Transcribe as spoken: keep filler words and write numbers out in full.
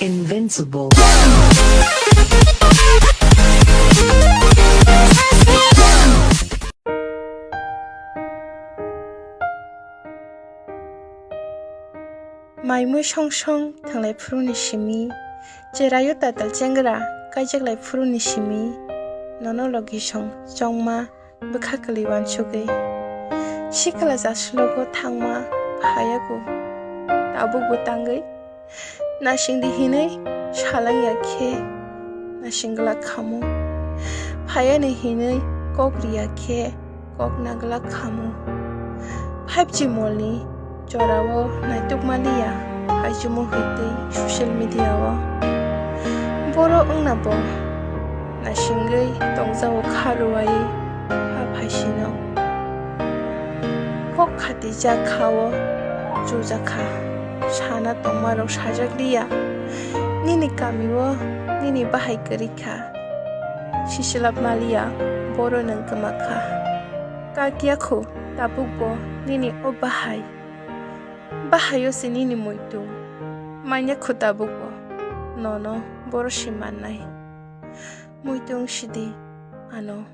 Invincible. Maimui song song thanglai phuru ni simi, cheraio tatal chengra kaijak lai phuru ni simi, nono logi song chongma bwkha kwlwi uansugwi. Sikla jaslogo thangma phayago tabukbo tangwi. Nasingdi hinwi salang ya khe nasing glak khamu. Phayani hinwi kok ri ya khe kok na glak khamu. Five G mall ni jorao naitukma liya, haichumu hitwi social media o. Boro wngna bo nasingwi tongjao kha ruwai ha phaisino. Kok khatijak kha o chujak kha, sana tongmarok sajak liya. Nini kami o nini bahai kwrwi kha, sisilap maliya boro nwng kwma kha. Kak ya kho tabuk bo nini o bahai. Bahai o se nini muitu. Manya kho tabuk bo nono boro se mannai. Muitu wng sidi ano